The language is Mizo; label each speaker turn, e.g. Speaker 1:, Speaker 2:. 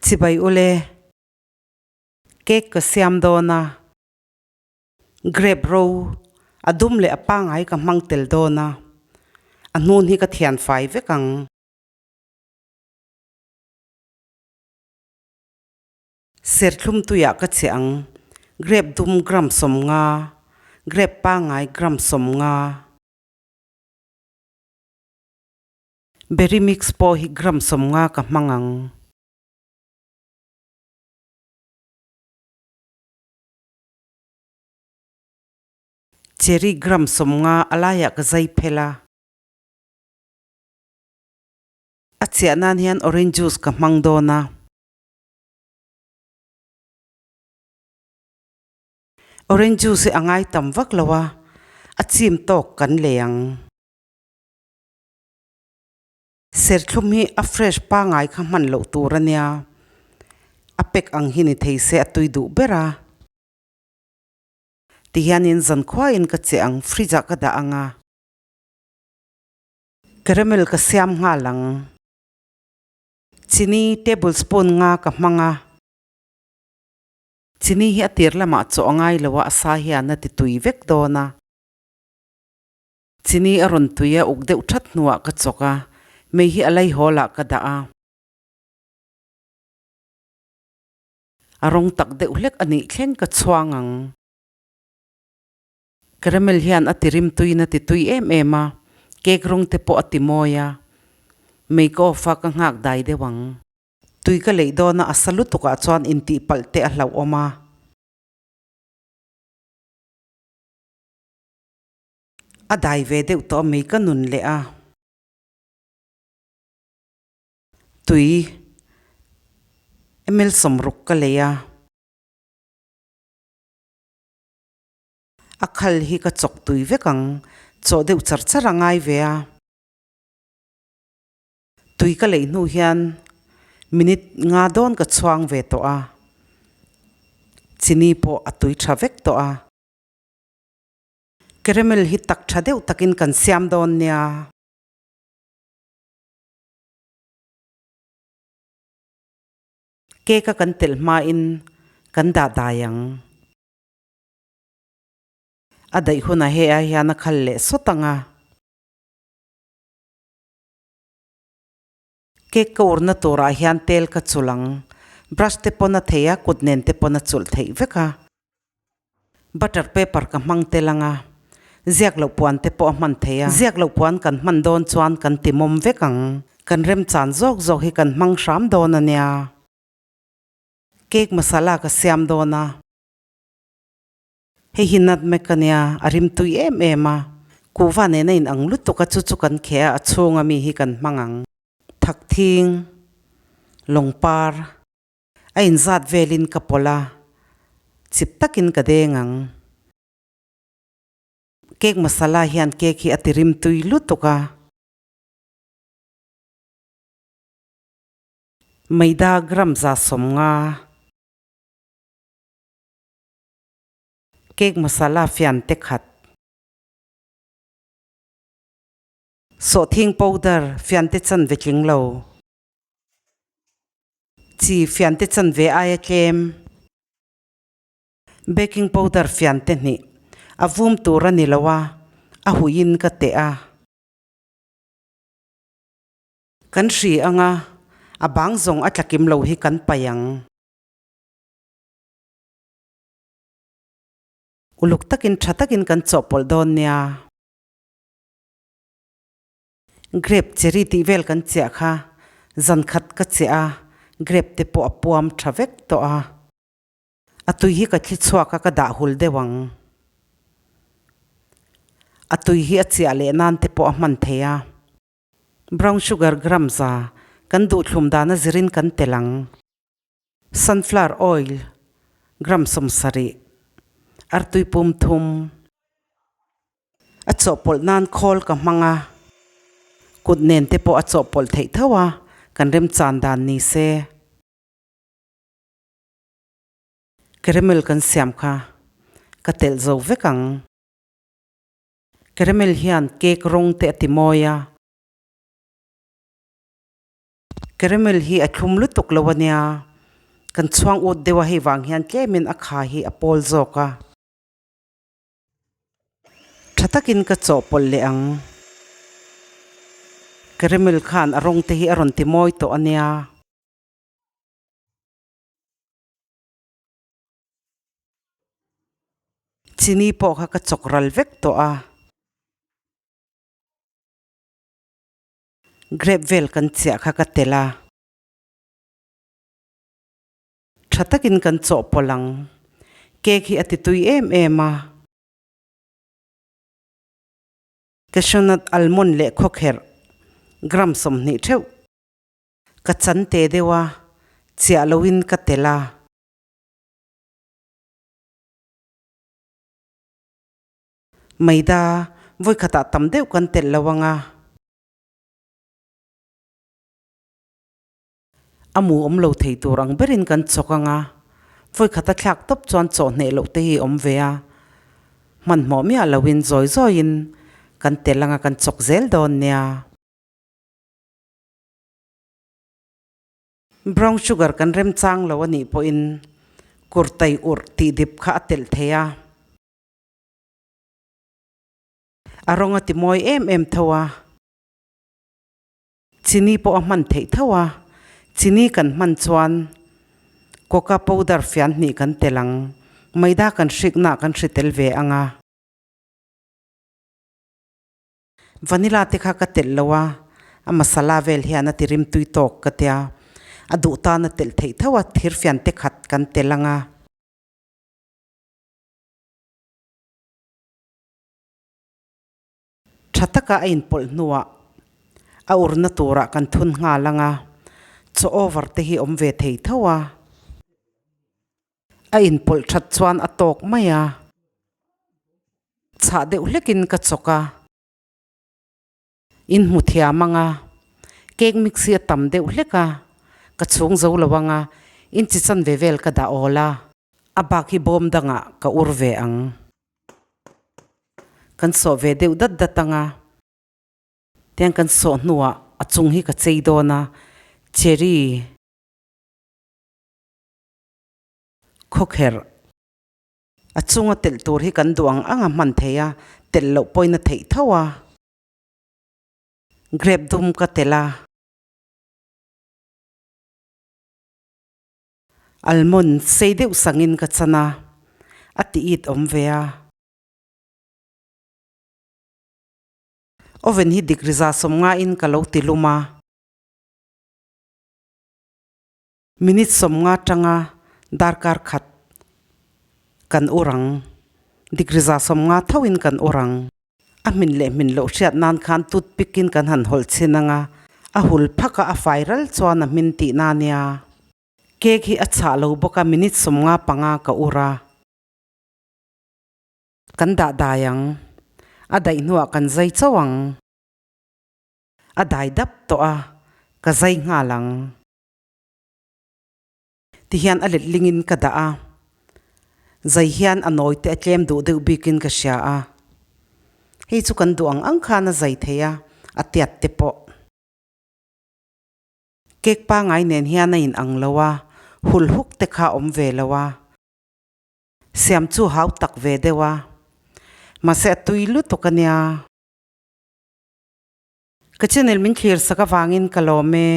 Speaker 1: Chibai ule, cake ka siam dawn a, grape ro a dum leh a pangngai ka hmang tel dawn a, a hnun hi ka thian fai vek ang. Serthlum tuiah ka cheh ang, grape dum gram 50, grape pangngai gram 50. Berry mix pawh hi gram 50 ka hmang ang. Cherry gram 50 a laiah ka zai phel a. A chiah nan hian orange juice ka hmang dawn a. Orange juice hi a ngai tam vak lo a, a chim tawk kan lei ang. Serthlum hi a fresh pangai kha hman loh tur a nia, a pack ang hi ni thei se a tui duh ber a. Tihianin zankhuain ka che ang, fridge ah ka dah ang a. Caramel ka siam nghal ang. Chini tablespoon nga ka hmang a. Chini hi a tir lamah chaw a ngai lo a, a sa hian a ti tui vek dawn a. Chini a rawn tui a uk deuh that hnuah ka chawk a, mei hi a laihawl ah ka dah a. A rawng tak deuh hlek a nih thleng ka chhuang ang. Caramel hian a ti rim tuiin a ti tui em em a, cake rawng te pawh a ti mawi a. Mei ka off a ka nghak dai deuh ang. Tui ka leih dawn a, a sa lutuk ah chuan intihpalh te a hlauhawm a. A dai ve deuh tawh mai ka nun leh a. Tui ml 60 ka lei a. A khal hi ka chawk tui vek ang, chawh deuh char char a ngai ve a. Tui ka leih hnu hian minute nga dawn ka chhuang ve tawh a. Chini pawh a tui tha vek tawh a. Caramel hi tak tha deuh takin kan siam dawn nia. Cake a kan telh hmain kan dah dai ang. A daih hunah he ai hian a khal leh sawt ang a. Cake ka urna turah hian tel ka chulh ang. Brush te pawn a thei a, kut nen te pawn a chulh theih vek a. Butter paper ka hmang tel ang a, ziak loh puan te pawh a hman thei a. Ziak loh puan kan hman dawn chuan kan ti mawm vek ang. Kan remchan zawk zawk hi kan hmang hram dawn a nia. Cake masala ka siam dawn a. Hei hi nutmeg a nia, a rim tui em em a. Kuhva nena in ang lutuk a chu chu kan kheh a, a chhunga mi hi kan hmang ang. Thakthing, lawngpar. A inzat velin ka pawlh a, chip takin ka deng ang. Cake masala hian cake hi a ti rim tui lutuk a. Maida gram 150. Cake masala fian te khat. Sawhthing powder fian te chanve tling lo. Chi fiante chanve aia tlem. Baking powder fiante hnih. A vum tur a ni lo a, a huiin ka teh a. Kan hri ang a, a bang zawng a tlakim lo hi kan paih ang. Uluk takin tha takin kan chawhpawlh dawn nia. Grape cherry tih vel kan chiah kha zan khat ka chiah a, grape te pawh a puam tha vek tawh a. A tui hi ka thli chhuak a ka dah hul deuh ang. A tui hi a chiah leh nan te pawh a hman thei a. Brown sugar gram 100 kan duhthlum dana zirin kan tel ang. Sunflower oil gram 70, artui pum thum. A chawhpawlh nan khawl ka hmang a, kut nen te pawh a chawhpawlh theih tho a, kan remchan dan ni se. Caramel kan siam kha ka telh zo vek ang. Caramel hian cake rawng te a ti mawi a. Caramel hi a thlum lutuk lo a nia. Kan chhuang ut deuh a hei vang hian tlemin a kha hi a pawl zawk a. Tha takin ka chawhpawlh leh ang. Caramel khan a rawng te hi a rawn ti mawi tawh a nia. Chini pawh kha ka chawk ral vek tawh a. Grape vel kan chiah kha ka telh a. Tha takin kan chawhpawlh ang. Cake hi a ti tui em em a. Cashew nut, almond leh khawkherh gram 20 theuh ka chan te deuh a, chiah loin ka telh a. Maida vawikhatah tam deuh kan telh lo ang a. A mu awm lo thei tur ang berin kan chawk ang a, vawikhat a thlak tawp chuan chawhhneh loh te hi awm ve a, hmanhmawh miah loin zawi zawiin kan tel ang a kan chawk zel dawn nia. Brown sugar kan remchang lo a nih pawhin kurtai urh tih dip kha a telh thei a. A rawng a ti mawi em em tho a. Chini pawh a hman theih tho a, chini kan hman chuan coca powder fian hnih kan tel ang, maida kan hrikna kan hri tel ve ang a. Vanilla te kha ka telh lo a, a masala vel hian a ti rim tui tawk ka tia, a duh tan a telh theih tho a, thir fian te khat kan tel ang a. Tha taka a inpawlh hnuah a urna turah kan thun nghal ang a, chaw over te hi awm ve thei tho a. A inpawlh that chuan a tawk mai a, chhah deuh hlekin ka chawk a, in hmu thiam ang a, cake mix hi a tam deuh hlek a, ka chhung zo lo ang a, in chi chanve vel ka dah awl a. A bak hi bawm dangah ka ur ve ang. Kan sawh ve deuh dat dat ang a, tiang kan sawh hnuah a chung hi ka chei dawn a, cherry khawkherh a chunga telh tur hi kan duh ang ang a hman thei a, telh loh pawhin a theih tho a, grape dum ka telh a. Almond sei deuh sangin ka chan a, a ti it awm ve a. Oven hi degree 150 in ka lo ti lum a. Minute 50 tanga darkar khat kan ur ang. Degree 150 tho in kan ur ang. A hmin leh hmin loh hriat nan khan toothpick in kan han hawlh chhin ang a, a hul phak a a fai ral chuan a hmin tihna a nia. Cake hi a chhah lo bawk a minute 55 ka ur a. Kan dah dai ang. A daih hnuah kan zai chauh ang. A dai dap tawh a, ka zai nghal ang. Tihian a letlingin ka dah a, zai hian a nawi te a tlem duh deuh bikin ka hria a, hei chu kan duh ang ang khan a zai thei a, a tiat te pawh. Cake pangai nen hian a in ang lo a, hul huk te kha a awm ve lo a, siam chu hau tak ve deuh a, mahse a tui lutuk a nia. Ka channel min thlir sak avangin ka lawm e.